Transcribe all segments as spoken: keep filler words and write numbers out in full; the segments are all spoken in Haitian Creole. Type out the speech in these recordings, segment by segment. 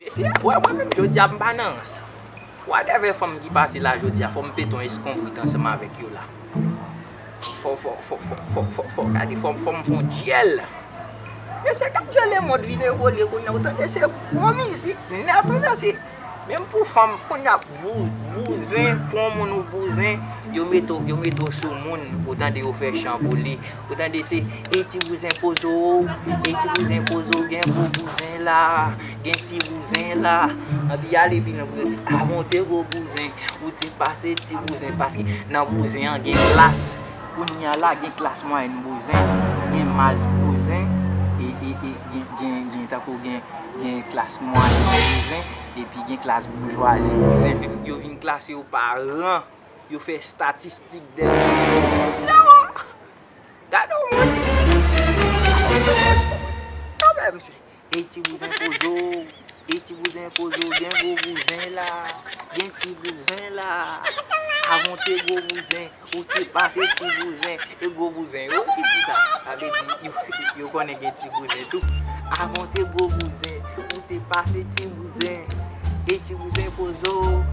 Mesye, wè mwen menm jodi a m pa nan rans. Whatever fanm ki pase la jodi a, fò m pete yon eskonbrit ansanm avèk yo la. Fò, fò, fò, fò, fò, fò, fò, gade, fò, fò m fè yon dyèl. Mesye, gad jan lemonn vin evolye kounye a, ou tande se bon mizik nèt, ou tande se, menm pou fanm, kounye a, bou-, bouzen, pou yon moun ou bouzen, yo mete w, yo mete w sou moun, ou tande yo fè chan pou li. Ou tande se, ey ti bouzen poze w, ey ti bouzen poze w, gen gwo bouzen la, gen ti bouzen la. Anpi ale pi lwen pou yo di, avan w te gwo bouzen, ou te pase ti bouzen, paske nan bouzen an gen klas. Kounye a la, gen klas mwayèn bouzen, gen mas bouzen, e, e, e gen, gen, gen tankou gen, gen klas mwayèn bouzen, epi gen klas boujwazi bouzen. Yo vin klase yo pa ran. Yo fè estatistik de bouzen. Mesye, o! Gade yon moun. Kanmenm, se, ey ti bouzen poze w, ey ti bouzen poze w, gen gwo bouzen la, gen ti bouzen la. Avan w te gwo bouzen, ou te pase ti bouzen, e gwo bouzen yo ki di sa. Sa vle di, yo, yo konnen gen ti bouzen tou. Avan w te gwo bouzen, ou te pase ti bouzen, ey ti bouzen poze w,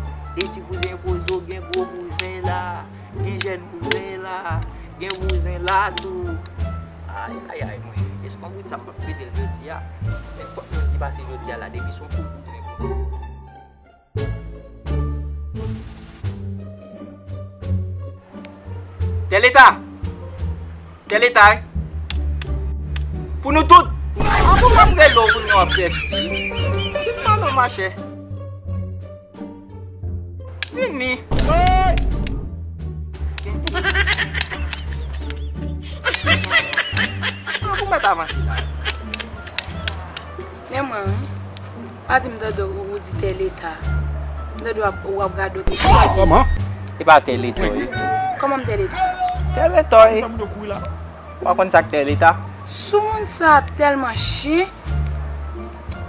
ey ti bouzen poze w, gen gwo bouzen la. Gen jèn bouzen la, gen bouzen la tou. Ay, ay, ay, mwen. Eskonbrit sa m p ap pete l jodi a. Nenpòt moun ki pase jodi a la, depi se yon kou bouzen pou mwen. Tèl eta! Tèl eta, wi. Pou nou tout! An pou mwen m rele w pou nou ap fè stil. Vin pale w, machè. Vini. Gen ti. An pou mèt avanse la. Men mwen, wi. Pa di m tande w, ou di tèl eta. M tande w ap, w ap radote. Kòman? E pa tèl eta, wi. Kòman m tèl eta? Tèl eta, wi. Ou pa konn sa k tèl eta? Soumoun sa tèlman chen.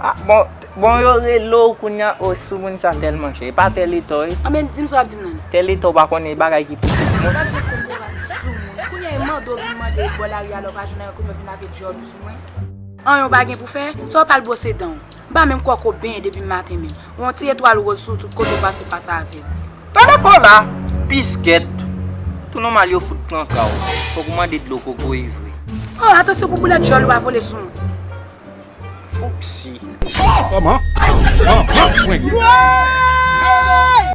Ah, bon, bon, yo rele w kounye a, o, soumoun sa tèlman chen. E pa tèl eta, wi. Anben, di m sa w ap di m nan. Tèl eta, ou pa konnen e bagay ki pou tout moun. W ap jwe kokorat soumoun. Kounye a, e mande w vin mande bò lari a, lè w pa jwenn anyen, kounye a w vin lave djòl ou sou mwen. Anyen w pa gen pou fè, sa w pa al bwose dan w. M pa menm kwè w ko benyen depi maten menm. Yon ti etwal woz sou tout kote w pase, pase avè l. Tande kola, piskèt. Tou nòmal yo fout pran ka w. Fòk ou mande dlo kokoye vre. Oh, atansyon pou boulèt djòl ou pa vole sou mwen. Fouksi. Kòman? Kòman? Mwen.